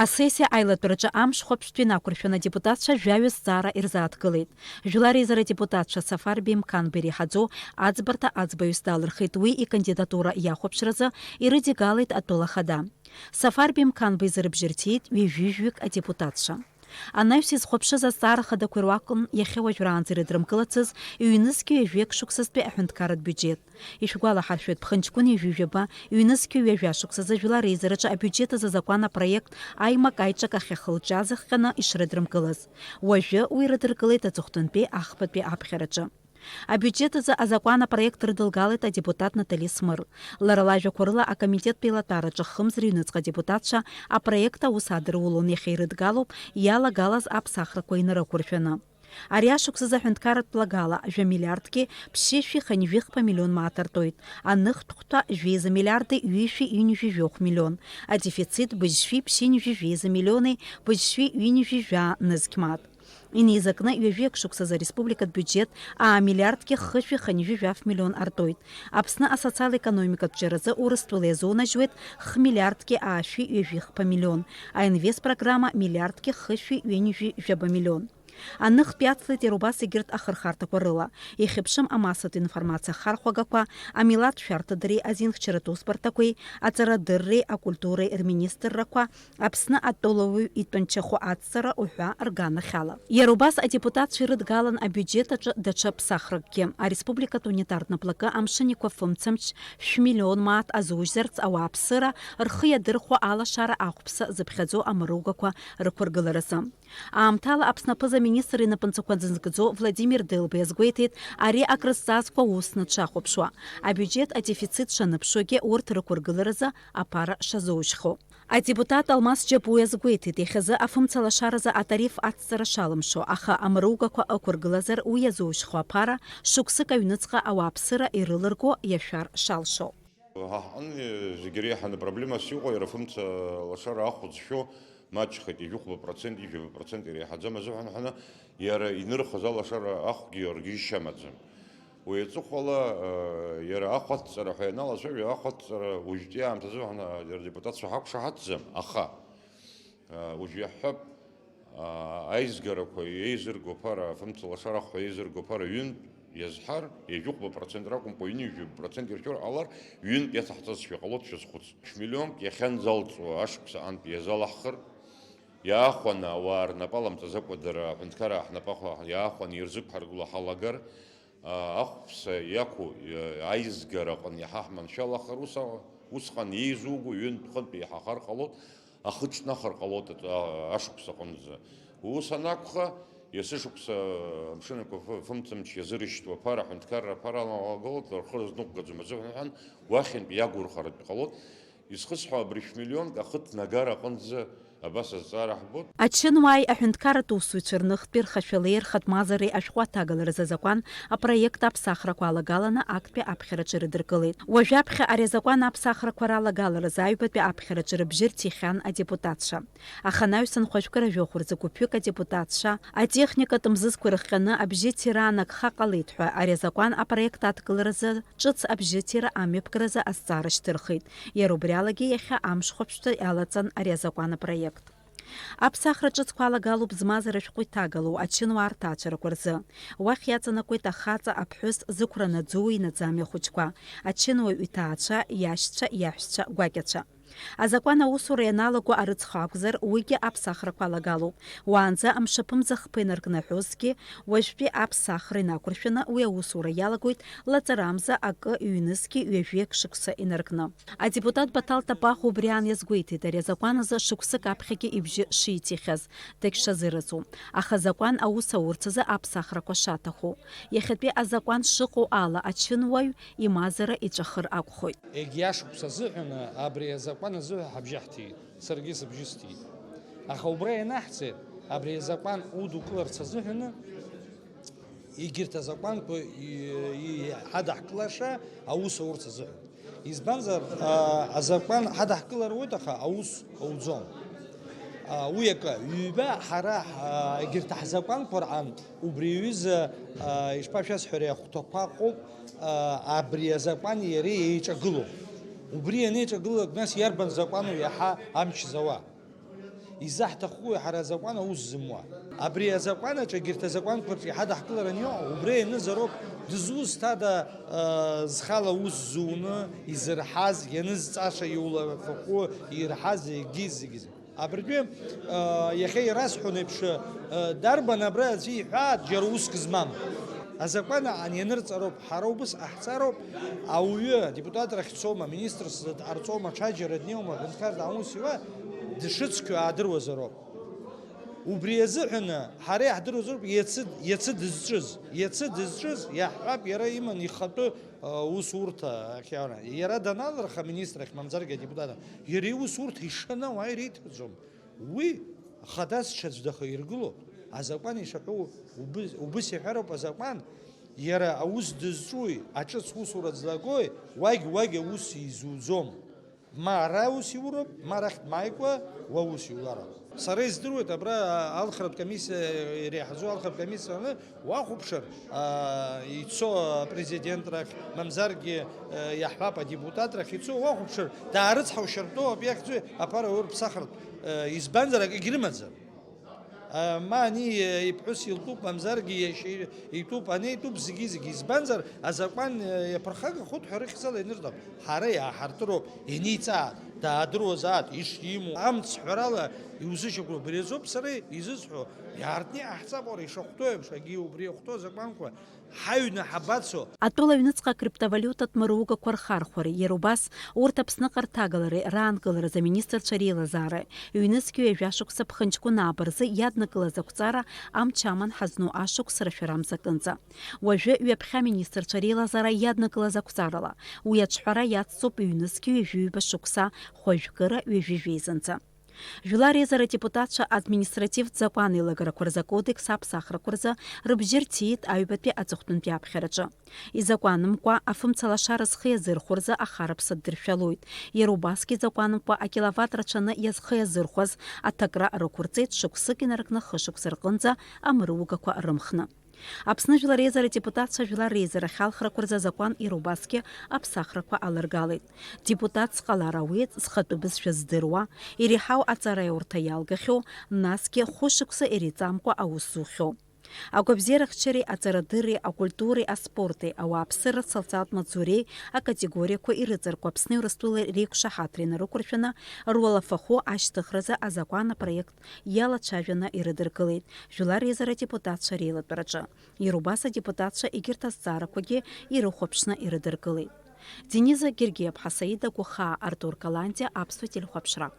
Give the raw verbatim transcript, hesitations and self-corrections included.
Асессиа аилатәараҿы амш хәаԥштәы инақәыршәаны адепутатцәа жәаҩа зҵаара ирзааҭгылеит. Жәлар реизара адепутатцәа Сафар Беимқанба иреиҳаӡоу аӡбарҭа аӡбаҩыс далырхит, уи икандидатура иахәаԥшразы ирыдигалеит атәыла хада. Сафар Беимқанба изы рыбжьы рҭиит ҩажәи жәаҩык адепутатцәа. Анаҩс изхәаԥшыз азҵаара хадақәа ируакын иахьа уажәраанӡа ирыдрымкылацыз ҩнызқьи ҩажәи акы шықәсазтәи аҳәынҭқарратә биуџьет. Ишәгәалаҳаршәоит, ԥхынҷкәын ҩажәи жәаба, ҩнызқьи ҩажәа шықәсазы Жәлар реизараҿы абиуџьет азы азакәан апроект аимак-аиҿак ахь ахылҿиаа зыхҟьаны ишрыдрымкылаз. Уажәы уи рыдыркылеит аҵыхәтәантәи ахԥатәи аԥхьараҿы. Абиуџьет азы азакәан апроект рыдылгалеит адепутат Натали Смыр. Лара лажәақәа рыла, акомитеттә еилатәараҿы хымз рыҩныҵҟа адепутатцәа апроект аус адырулон, иахьа ирыдгалоуп иалагалаз аԥсахрақәа инарықәыршәаны. Ари ашықәсазы аҳәынҭқарратә лагала жәа миллиардки ԥшьышәи хынҩажәи хԥа миллион мааҭ артоит, аныхтә хәҭа жәеиза миллиарди ҩышәи ҩынҩажәи жәохә миллион, адефицит быжьшәи ԥшьынҩажәи жәеиза миллиони быжьшәи ҩынҩажәи жәаа нызқь мааҭ. Инеизакны ҩажәи акы шықәсазы ареспубликатә биуџьет аа миллиардки хышәи хынҩажәи жәаф миллион артоит. Аԥсны асоциал-економикатә ҿиаразы Урыстәыла иазунажьуеит хмиллиардки аашәи ҩажәи хԥа миллион, аинвест программа миллиардки хышәи ҩынҩажәи жәаба миллион. Аныхтә иацлеит иара убас егьырҭ ахырхарҭақәа рыла, ихьыԥшым амассатә информациа ахархәагақәа, амилаҭ шәарҭадареи азинхьчаратә усбарҭақәеи, аҵарадырреи акультуреи рминистррақәа, Аԥсны атәылауаҩ итәанчахәы ацҵара уҳәа рганахьала. Иара убас адепутатцәа ирыдгалан абиуџьет аҿы даҽа ԥсахракгьы. Ареспубликатә унитартә наплакы амшын еиқәа фымцамч шәмиллион мааҭ азужьзарц ауааԥсыра рхы иадырхәо алашара ахәԥса зыԥхьаӡо амаругақәа рықәыргыларазы. Аамҭала Аԥсны аԥыза-министр инапынҵақәа зынкӡо Владимир Делба иазгәеиҭеит, ари акрызҵазкуа усны дшахәаԥшуа, абиуџьет адефицит шаныԥшуагьы урҭ рықәыргыларазы аԥара шазоужьхо. Адепутат Алмас Џьапуа иазгәеиҭеит, иахьазы афымцалашаразы атариф ацҵара шалымшо, аха амаругақәа ықәыргылазар уи иазоужьхо аԥара шықәсык аҩныҵҟа ауааԥсыра ирылырго иашәар шалшо. Ҳа ҳҟны зегьы реиҳаны проблемас иҟоу иара афымца лашара ахә зшәо маҷхеит, ижәыхәба процент, ижәаба процент иреиҳаӡам азыҳәан ҳәаны, иара инырхыз алашара ахәгьы ргьежьышьа амаӡам. Уи аҵыхәала, э, иара ахәаҭҵара ҳәа ианалацәажәо, ахәаҭҵара уажәтәи аамҭазы ҳәаны, э, иара адепутатцәа ҳақәшаҳаҭӡам, аха, э, уажә иаҳҳәап, э, аизгарақәа еизырго аԥара, афымца лашара ахәҳәа еизырго аԥара ҩынтә иазҳар, ҩажәихәба процент ракәымкәа, ҩынҩажәи жәаба процент иршәыр ҟалар, ҩынтә иацаҳҵазшәа ҟалоит, шәазхәыц. Шәмиллионк иахьанӡалҵуа ашықәс аҟынтә иазалаҳхыр, иаахәаны ауаа рнапы аламҵаӡакәа дара аҳәынҭқараа ҳнапы ахәа иаахәаны ирзықәҳаргыло ҳалагар, а, ахәԥса иақәу, а, аизгара аҟны иаҳа ҳманшәалахар, ус а-, усҟан еизуго ҩынтә-хынтә еиҳахар ҟалоит, ахыҽнахыр ҟалоит, а, ашықәс аҟынӡа. Ус анакәха, есышықәса амшынқәа фы-, фымцамч иазырышьҭуа аԥара, аҳәынҭқарра аԥара аналагалоит, рхы рызныҟәгаӡом азыҳәан ҳәан, уахьынтә иагурхаратә ҟалоит. Изхысҳәо абри шәмиллионк ахы ҭнагара аҟынӡа абас азҵаара ҳбоит. Ачынуааи аҳәынҭқарратә усзуҩцәа рныхтәи рхашәалеи рхатә мазареи ашәҟәы аҭагаларазы азакәан апроект аԥсахрақәа алагаланы актәи аԥхьараҿы ирыдыркылеит. Уажәаԥхьа ари азакәан аԥсахрақәа ралагаларазы аҩбатәи аԥхьараҿы рыбжьы рҭихьан адепутатцәа. Аха анаҩсан хәажәкыра жәохә рзы гәыԥҩык адепутатцәа атехникатә мзызқәа ирыхҟьаны абжьыҭира анагха ҟалеит ҳәа ари азакәан апроект адкыларазы ҿыц абжьыҭира амҩаԥгаразы азҵаара шьҭырхит. Иара убри алагьы иахьа амш хәаԥштәы иалаҵан ари азакәан апроект. Аԥсахра ҿыцқәа алагалоуп змазара шәҟәы иҭагалоу ачынуаа рҭаацәарақәа рзы. Уахь иаҵанакуеит ахаҵа, аԥҳәыс, зықәра наӡоуи наӡами ахәыҷқәа, ачынуаҩ иҭаацәа, иашьцәа, иаҳәшьцәа, гәакьацәа. Азакәан аусура ианалаго арыцхә акәзар, уигьы аԥсахрақәа алагалоуп. Уаанӡа амшаԥымза хԥа инаркны аҳәозҭгьы, уажәтәи аԥсахра инақәыршәаны уи аусура иалагоит лаҵарамза акы ҩнызқьи ҩажәи акы шықәса инаркны. Адепутат Баҭал Тапахә убри аан иазгәеиҭеит, ари азакәан азы шықәсык аԥхьагьы ибжьы шиҭихьаз, дагьшазыразу. Аха азакәан аус аурц азы аԥсахрақәа шаҭаху. Иахьатәи азакәан шыҟоу ала, ачынуаҩ имазара иҵәахыр акәхоит. Егьи ашықәс азыҳәан абри азакәан азыҳәа ҳабжьаҳҭеит, саргьы сыбжьы сҭеит. Аха убра ианаҳҵеит, абри азакәан удукыларц азыҳәан егьырҭ азакәанқәа и-, и-, ҳадаҳкылаша аус аурц азыҳәан. Избанзар, а, азакәан ҳадаҳкылар ауеит, аха аус ауӡом. А, уи акы, ҩба ҳара, а, егьырҭ ҳзакәанқәа рҟан убри аҩыза, а, ишԥашәасҳәари, ахәҭақәа ыҟоуп, а, абри азакәани иареи еиҿагылоуп. Убри ианеиҿагылак, нас иарбан закәану иаҳа амч зауа? Изаҳҭахуи ҳара азакәан аус зымуа? Абри азакәан аҿы, егьырҭ азакәанқәа рҿы иҳадаҳкылараны иҟоу, убри ианызароуп дызусҭада, э, зхала аус зуны изырҳаз, ианызҵаша, иулафахәы ирҳаз, егьи зегьы. Абыржәы, э, иахьа ирасҳәон еиԥш, э, дарбан абра аӡәы иҳәаат, џьара уск змам. Азакәан аан ианырҵароуп, ҳара убыс ҟаҳҵароуп, ауаҩы адепутатрахь дцома, министрс дҟарҵома, ҽаџьара днеиуама, аҳәынҭқар даан ус иуа, дшыцқьоу аадыруазароуп. Убри азыҳәаны ҳара иаҳдыруазароуп иацы, иацы дызҿыз, иацы дызҿыз иаҳҳәап, иара иман ихатәы, э, усурҭа ахьиара. Иара даналырха аминистрахь, мамзаргьы адепутатахь, иара иусурҭа ишаны ауаа иреиҭаӡом. Уи хадас ҽаӡә дахаиргыло, азакәан ишаҳәо убыс, убыс иҳәароуп азакәан, иара аус дызҿуи, аҿыц усура злагои, уагь, уагь аус изуӡом. Ма ара аус иуроуп, ма арахь дмааикәа уа ус иулароуп. Сара издыруеит, абра алхратә комиссиа, иреиҳаӡоу алхратә комиссиа аҟны уахәаԥшыр, а, ицо апрезидентрахь, мамзаргьы, а, иаҳҳәап, адепутатрахь ицо уахәаԥшыр, даарыцҳаушьартәоуп иахьӡу аԥара урԥсахыртә, а, избанзар, акгьы рымаӡам. А, ма ани, а, иԥҳәыс илтәуп, мамзаргьы иашьа итәуп, ани итәуп, зегьы-зегьы. Избанзар, азакәан, а, иаԥырхагахоит ҳәа рыхьӡала инырҵап. Ҳара иааҳартыроуп, ианиҵаа, даадыруазаат, ишимоу, амц ҳәарала иузышьақәыргылоуп. Убри азоуп сара изысҳәо, иаартны иҟаҳҵап, уара, ишахәҭоу еиԥш, агьи убри иахәҭоу азакәанқәа ҳаҩны ҳабацо? Атәыла аҩныҵҟа акриптовалиутатә мыругақәа рхархәареи, иара убас урҭ Аԥсныҟа рҭагалареи раанкыларазы аминистрцәа реилазаареи, ҩнызқьи ҩажәа шықәса ԥхынҷкәын ааба рзы иаднакылаз ақәҵара амч аман ҳазну ашықәс рашәарамзакынӡа. Уажәы ҩаԥхьа аминистрцәа реилазаара иаднакылаз ақәҵарала, уи аҿҳәара иацҵоуп ҩнызқьи ҩажәи ҩба шықәса хәажәкыра ҩажәи жәеизынӡа. Жәлар реизара адепутатцәа административтә закәан еилагарақәа рзы акодекс аԥсахрақәа рзы рыбжьы рҭиит аҩбатәи аҵыхәтәантәи аԥхьараҿы. Изакәанымкәа, афымца лашара зхы иазырхәо рзы ахараԥса ддыршәалоит. Иара убасгьы изакәанымкәа акиловатт рацәаны иазхы иазырхәаз аҭакра рықәырҵеит, шықәсык инаркны хышықәса рҟынӡа амыругақәа рымхны. Аԥсны Жәлар Реизара адепутатцәа Жәлар Реизара ахьалхрақәа рзы азакәан иара убасгьы аԥсахрақәа алыргалеит. Депутатс ҟалар ауеит зхатәы бызшәа здыруа, иреиҳау аҵараиурҭа иалгахьоу, насгьы хәышықәса иреиҵамкәа аус зухьоу. Агәабзиарахьчареи аҵарадырреи, акультуреи аспорти, ауааԥсыра социалтә маҵзуреи акатегориақәа ирыҵаркуа Аԥсни Урыстәылеи реиқәшаҳаҭра инарықәыршәаны, руалафахәы ашьҭыхразы азакәан апроект иалацәажәаны ирыдыркылеит Жәлар Реизара адепутатцәа реилатәараҿы. Иара убас адепутатцәа егьырҭ азҵаарақәагьы ирыхәаԥшны ирыдыркылеит. Дениза Гергиаԥҳа, Саида Гәахаа, Артур Каландиа, Аԥсуа телехәаԥшра.